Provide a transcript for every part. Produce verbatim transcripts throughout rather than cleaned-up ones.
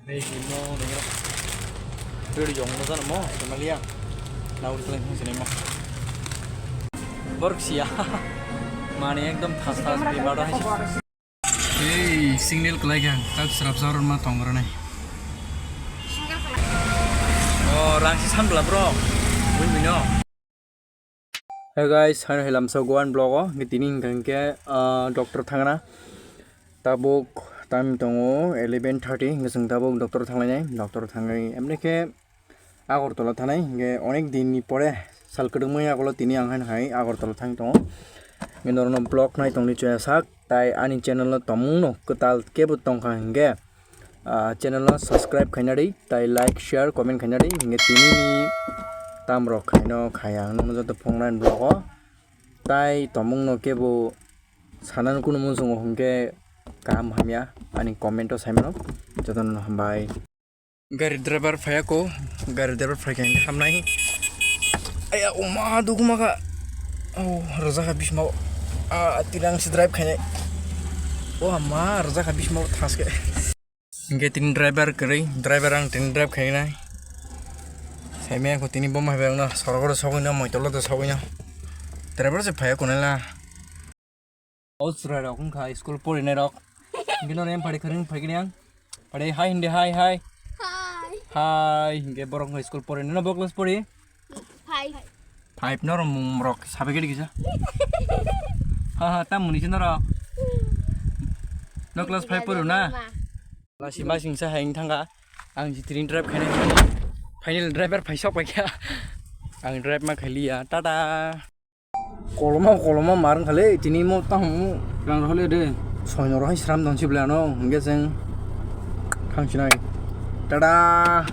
Ei, simo, nengro. Video jong mo jano mo, semalia. Nauri seleng sini mo. Borok sia. Mani ekdom thas thas bimar hai. Ei, signal kwlai kha, tak srap srap ma tong rwnai. Oh, rang si san bla bro. Win bino. Hey guys, hano helam so Goan vlog o, nge tini hingka hingke, ah, doctor thangna. Tabuk time tongo eleven thirty, hingke chwng tabuk doctor thanglainai, doctor thangwi emne khe Agartala thanai, hingke onek din ni pore sal kwdwngmani yagulo tini ang haino hai Agartala thang tongo. Hingke norokno vlog nai tongni choya sak, tai ani channel no tomungno kwtal kebo tongkha hingke, ah, channel no subscribe khaina di, tai like, share, comment khaina di, hingke tini ni tam rok khaino khaya ang nokno joto phungnai vlog o, tai tomungno kebo sanani kunu muchungo hingke kaham hamya ani comment o saimano, jotono hambai. Gari driver phaiya ko, gari driver phaikha hingke hamnai. Aya, oma, dukuma kha. Oh, rwjakha bismao. Ah, tirang si drive khainai. Oh, ama, rwjakha bismao thaske. Hingke tini driver kwrwi, driver ang tini drive khainai. Saimaya ko tini boma hai bangno, sorok oro sogwino, moitolo do sogwino. Driver se phaiya kunela. O chwrai rok wngkha school porinai rok. Hingke no nem pari khring phaikini ang. Pari hi hindi hi hi. Hi. Hi, hingke borok wngkha school porinai. No bo class pori? Five. Five no rok mung rok sabai gidi kisa. Ha ha, tam muni sino rok. No class five pori na? Lasi masing sa haing thangka. Ang si tring drive khainai. Final driver phai sok paikha. Ang drive ma khailiya. Tata. Koloma, koloma mar wngkha le, tini mo tang rang rw le de. Soino rw hai sram don sibla no, hingke chwng thang sinai. Tada!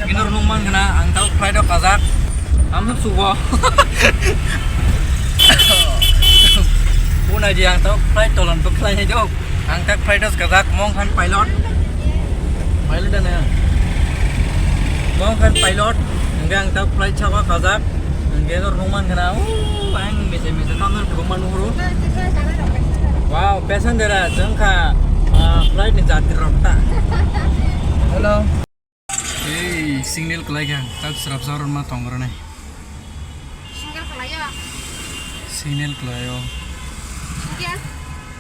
Kinur nung man gana, ang tau flight o kajak. Am sugo. Bunai di ang tau flight tolan bwkhlai hai do. Ang tak flight os kajak, mong khan pilot. Pilot ana. Mong khan pilot. Hingke ang tak flight chaka kajak. Hingke no rungman kana. Uh, ang mese mese tamno rungman huru. Wow, passenger a jengka, ah, flight ni jati rok ta. Hello. Ei, signal kwlai kha, tak srap srap ma tong rwnai. Signal kwlaio. Signal kwlaio. Signal?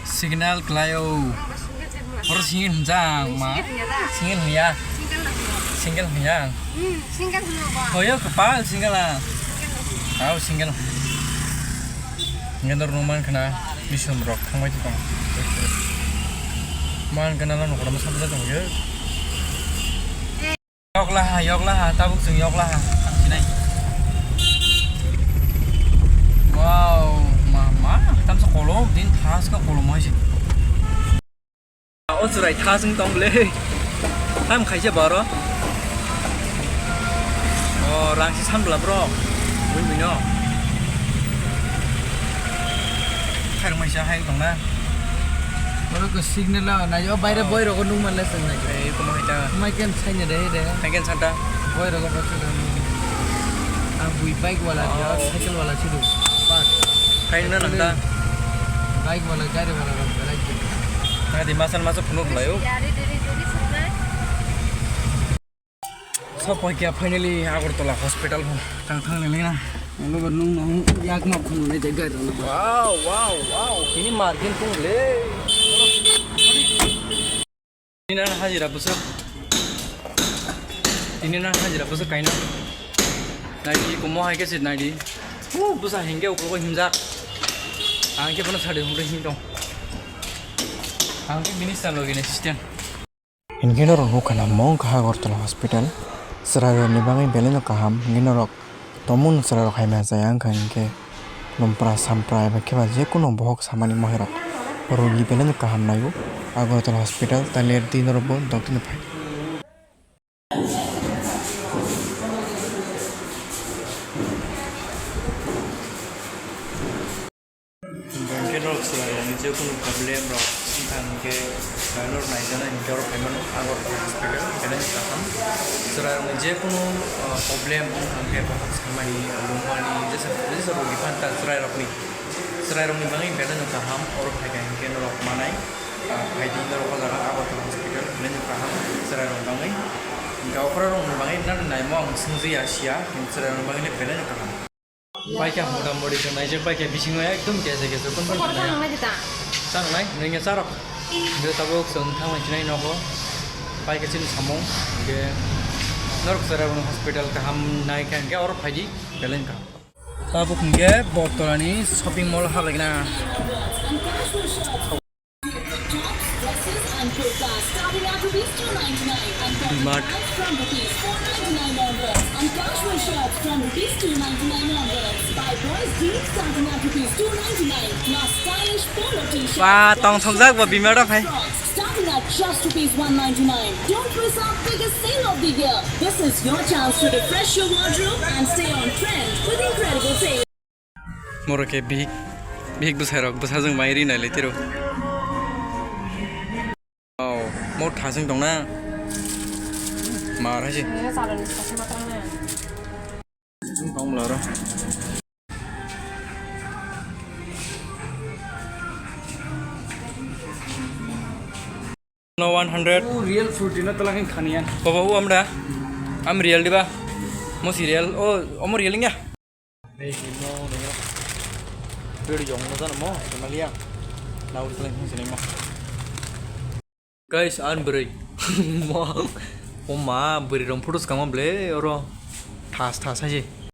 Signal kwlaio. Ang ba signal se hwnla. Oro signal hwnjak ma? Signal hwnjak da? Signal hwnjak. Signal hwnjak. Signal hwnjak. Hmm, signal hwnjak ba? Hoyo kwpal signal a. Signal hwnjak. Hao signal. Ngendor nung man khna mission rok thangbai tong. Man khna no nokora ma sabjak tong yo. Yokla ha, yokla ha, tabuk chwng yokla ha. Sinai. Wow, ma, ma, tamsa kolom, din thaska kolom hai se. O chwrai thaswng tong le. Tam khaisa baro. O rang si san bla bro. Bui bui no. Khairok maisa hai tong na. Oro ko signal la nai o baire boi rogo nung manle seng nai. Ei, komo hai ta. Mai ken saina de de. Hai ken santa. Boi rogo bachalo. Ang bui bike wala dia, cycle wala sidu. Bak. Hai na nang ta. Bike wala, gari wala rok belai. Nang di masa masa phunuk lai o. Sopokya finally Agartala hospital ho. Tang thang le na. Lo ba nung no yak ma phunuk nai de gari no. Wow, wow, wow. Ini margin tung le. Ini na hajira busa. Ini na hajira busa kaina. Nai di komo hai ke sit nai di. Uh, busa hingke uklo himjak. Ang ke pano sadi humre him tong. Ang ke minister logi ni assistant. Hinkhe norok nukha na mong kha Agartala hospital. Chwrairokni bagwi belai no kaham, hinkhe norok Tomung chwrairok hai maya chaya wngkha hinkhe, lumpra sampra eba khe ba je kunu bohok samani moherok rogi belai no kaham naio Agartala hospital, tei late din norokbo doctor ni phai. Hwnkhe norok chwrairokni je kunu problem rok wngkha hinkhe, ah, norok naijaknai hinkhe oro phaimano Agartala hospital, belai kaham. Chwrairokni je kunu, ah, problem wngkha hinkhe bohok samani, lungmani, jesa, jesa rogi phan ta chwrairokni, chwrairokni bagwi belai no kaham. Oro phaikha hinkhe norok manai, ah, phaidi norok o jaga Agartala hospital, belai no kaham chwrairokni bagwi. Hinkhe okhrorokni bagwi nang naimo ang swngjakya siya, chwrairokni bagwi belai no kaham. Paikha motamoti chwng naijak paikha bisingo ekdom kesa kesa kon kon. Kokor thang nai ta. Chang nai, nungya charok. Nungya tabuk chwng thang nai chinai nogo. Paikha chini samung, hwnkhe norok chwrairokno hospital kaham nai kha hwnkhe oro phaidi belai kaham. Tabuk hwnkhe Bottorani shopping mall habai na. Tops, dresses and kurtas starting at rupees two ninety-nine and cotton pants from rupees four ninety-nine onwards and casual shirts from rupees two ninety-nine onwards. Buy boys jeans starting at rupees two ninety-nine plus stylish polo t-shirts. Ba, tong thokjak ba bima rok hai. Frogs starting at just rupees one ninety-nine. Don't miss our biggest sale of the year. This is your chance to refresh your wardrobe and stay on trend with incredible savings. Moro khe bihik, bihik bwsai rok bwsajwk bai ri nai lai tiro. Oh, mo thasing tong na. Mar hai se. Tong bwla ro. No one hundred. O real fruit dina tala khe khaniya. Baba, o amda. Am real diba? Mo si real. O, omo real ya. Real yong no jana mo, Somalia. Na ul tala khe sinai mo. Guys, an bwrwi. Mo, o ma, bwrwi rong photo swkang ma ble, oro. Thas, thas hai se.